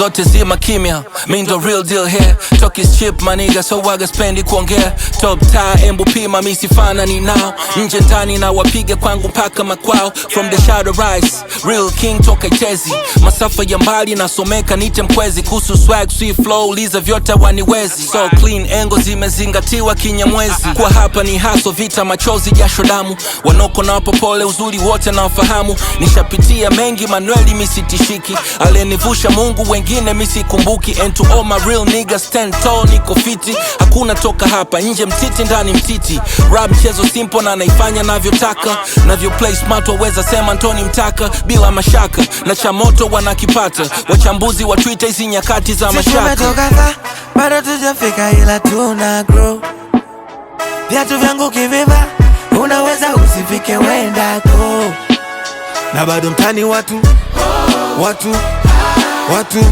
Zote zima kimya, mi ndo real deal here. Talk is cheap my nigga, so waga spendi kuongea. Top tie, embu pima, mi sifanani nao. Nje ndani na wapiga kwangu mpaka makwao. From the shadow rise, real king toka Itezi. Masafa ya mbali nasomeka nite mkwezi. Kuhusu swag, sweet flow, uliza vyote waniwezi. So clean, engo zimezingatiwa kinyamwezi. Kwa hapa ni haso, vita, machozi, jasho, damu. Wanoko na wapopole, uzuri wote nawafahamu. Nishapitia mengi, Manueli misitishiki. Alenivusha Mungu, wengine misikumbuki. And to all my real niggas, stand tall, niko fiti. Hakuna toka hapa, nje mtiti, ndani mtiti. Rap mchezo simple na naifanya navyotaka. Navyo play smart, waweza sema Ntoni Mtaka. Bila mashaka, na cha moto wanakipata. Wachambuzi wa Twitter hizi nyakati za Sisi mashaka. tumetoka far, bado tujafika ila tuna grow. Viatu vyangu kiviva, unaweza usifike wendako. Na bado mtani watu watu watu.